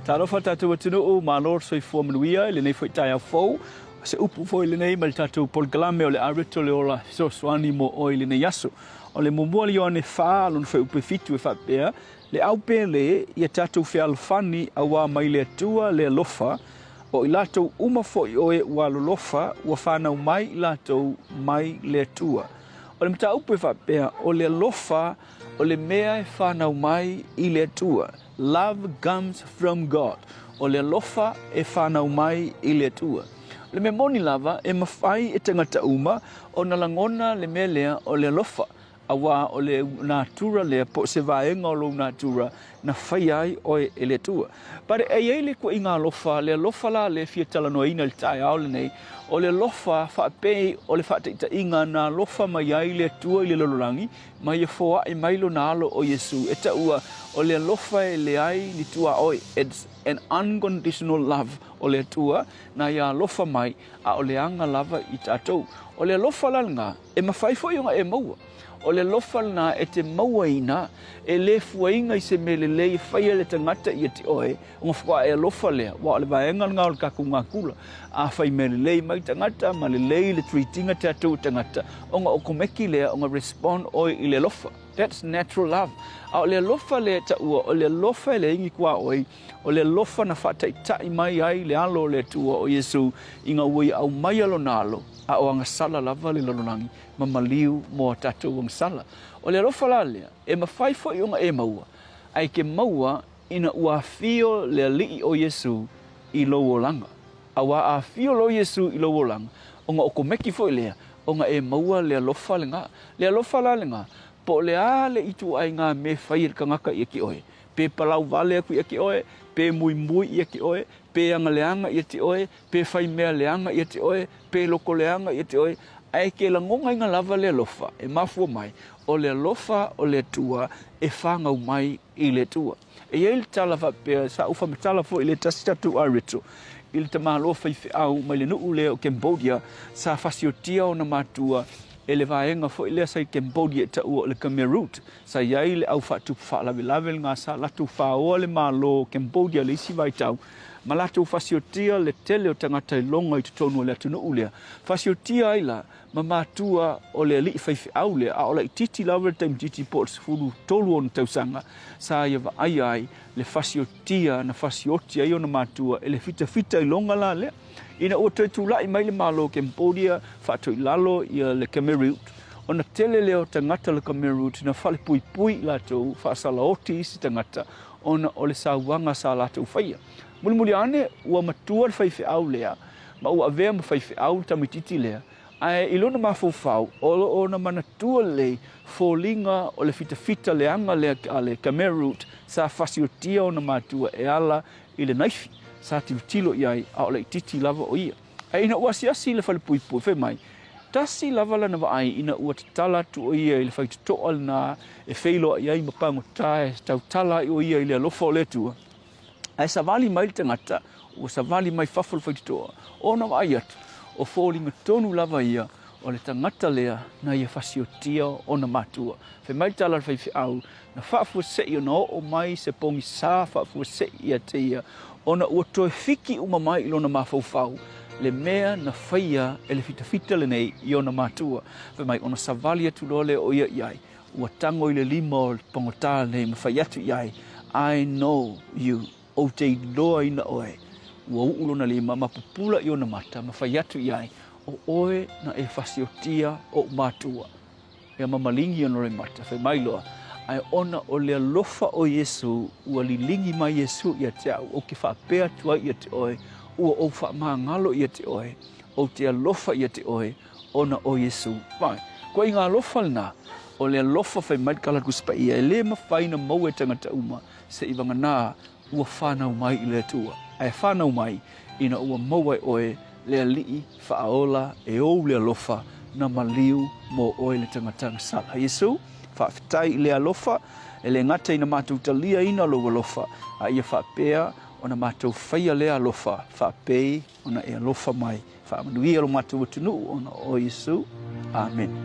Talofa tatou atunuu, malo le soifua manuia i lenei foi taeao fou. O se upu foi lenei mai le tatou polokalame o le Areto le Ola Fesoasoani mo oe i lenei aso. O le muamua le Ioane 4 lona fuaiupu e 7 e faapea, Le au pele ia tatou fealofani auā mai le Atua le alofa, o i latou uma foi o e ua alolofa ua fanau mai i latou mai le Atua. O le mataupu e faapea, o le alofa o le mea e fanau mai i le Atua. Love comes from God. O le alofa e fanau mai i le Atua. O le mea moni lava, e mafai e tagata uma ona lagona le mea lea o le alofa, auā o le natura lea po o se vaega o lou natura na faia ai oe e le Atua. But e i ai le ituaiga alofa, le alofa la lea e fia talanoaina i le taeao lenei, o le alofa faapei o le faataitaiga na alofa mai ai le Atua i le lalolagi, ma ia foai mai lona Alo o Iesu, e taua o le alofa e leai ni tuaoi, it's an unconditional love o le Atua na ia alofa mai, a o le aga lava i tatou. O le alofa la lena, e mafai foi ona e maua. O le alofa lena e te mauaina, e le fuaina i se mea lelei e faia e le tagata ia te oe, ona faatoa e alofa lea, aua o le vaega lena o le tatou natura. A fai mea lelei mai tagata ma lelei le treat ina tatou e tagata, ona okomeki lea ona respond oe i le alofa. That's natural love. A o le alofa lea e taua, o le alofa e leai ni tuaoi, o le alofa na faataitai mai ai le Alo o le Atua o Iesu ina ua ia aumaia lona Alo, a o agasala lava le lalolagi ma maliu mo a tatou agasala. O le alofa la lea, e mafai foi ona e maua, ae e te maua ina ua afio le Alii o Iesu i lou olaga. Auā a afio loa Iesu i lou olaga, ona okomeki foi lea, ona e maua le alofa lena. Le alofa la lena, po o le a le ituaiga mea e fai e le tagata ia te oe, pe palau vale atu ia te oe, pe muimui ia te oe, pe agaleaga ia te oe, pe fai mea leaga ia te oe, pe loko leaga ia te oe, ae ke lagonaina lava le alofa e mafua mai, o le alofa o le Atua e fanau mai i le Atua. E i ai le tala faapea, sa ou faamatala foi i le tasi tatou Areto, i le tamaloa faifeau mai le nuu lea o Cambodia, sa fasiotia ona matua e le vaega foi lea sa i Cambodia e taua o le Khmer Rouge. Sa i ai le au faatupu faalavelave lena sa latou faoa le Malo o Cambodia i le isi vaitau, ma latou fasiotia le tele o tagata iloga i totonu o le atunuu lea. Fasiotia ai la ma matua o le alii faifeau lea, a o laitiiti lava le taimatiti po o le 13 ona tausaga, sa ia vaaia ai le fasiotia na fasioti ai ona matua e le fitafita iloga la lea. Ina ua toe tulai mai le Malo o Cambodia faatoilalo ia le Khmer Rouge, ona tele lea o tagata o le Khmer Rouge na falepuipui i latou, faasalaoti isi tagata ona o le sauaga sa latou faia. Mulimuli ane, ua matua le faifeau lea, ma ua avea ma faifeau le tamaitiiti lea, ae i lona mafaufau, o lo o ona manatua lelei foliga o le fitafita leaga lea a le Khmer Rouge sa fasiotia ona matua e ala i le naifi sa tilotilo i ai a o laitiiti lava o ia. Ae ina ua asiasi i le falepuipui, fai mai, tasi lava lana vaai ina ua tatala atu o ia i le faitotoa lena e feiloai ai ma pagota e tautala ai o ia i le alofa o le Atua. Ae savali mai le tagata, ua savali mai fafo o le faitotoa, ona vaai atu, o foliga tonu lava ia o le tagata lea na ia fasiotia ona matua. Fai mai le tala a le faifeau, na faafuasei ona oo mai se pogisa faafuasei ia te ia, ona ua toe fiki uma mai i lona mafaufau le mea na faia e le fitafita lenei i ona matua. Fai mai, ona savali atu loa lea o ia i ai, Ua tago i le lima o le pagota lenei ma fai atu i ai, I know you, ou te iloaina oe. Ua uu lona lima ma pupula i ona mata ma fai atu i ai, O oe na e fasiotia oʻu matua. Ia ma maligi ona roimata, fai mai loa, Ae ona o le alofa o Iesu, ua liligi mai Iesu ia te au, ou te faapea atu ai ia te oe, ua ou faamagalo ia te oe, ou te alofa ia te oe, ona o Iesu. Vai, koe i ngā alofa lena, o le alofa fai mai le kala Tusi Paia, e le mafai na maua e tagata uma, se i vagana ua whanau mai i le Atua. Ae whanau mai ina ua maua e oe le Alii whaaola e ou le alofa na maliu mo oe le tagata agasala. Iesu, faafetai i le alofa, e le gata ina matou taliaina lou alofa, a ia faapea ona matou faia lea alofa faapei ona e alofa mai. Faamanuia lo matou atunuu ona o Iesu. Amene.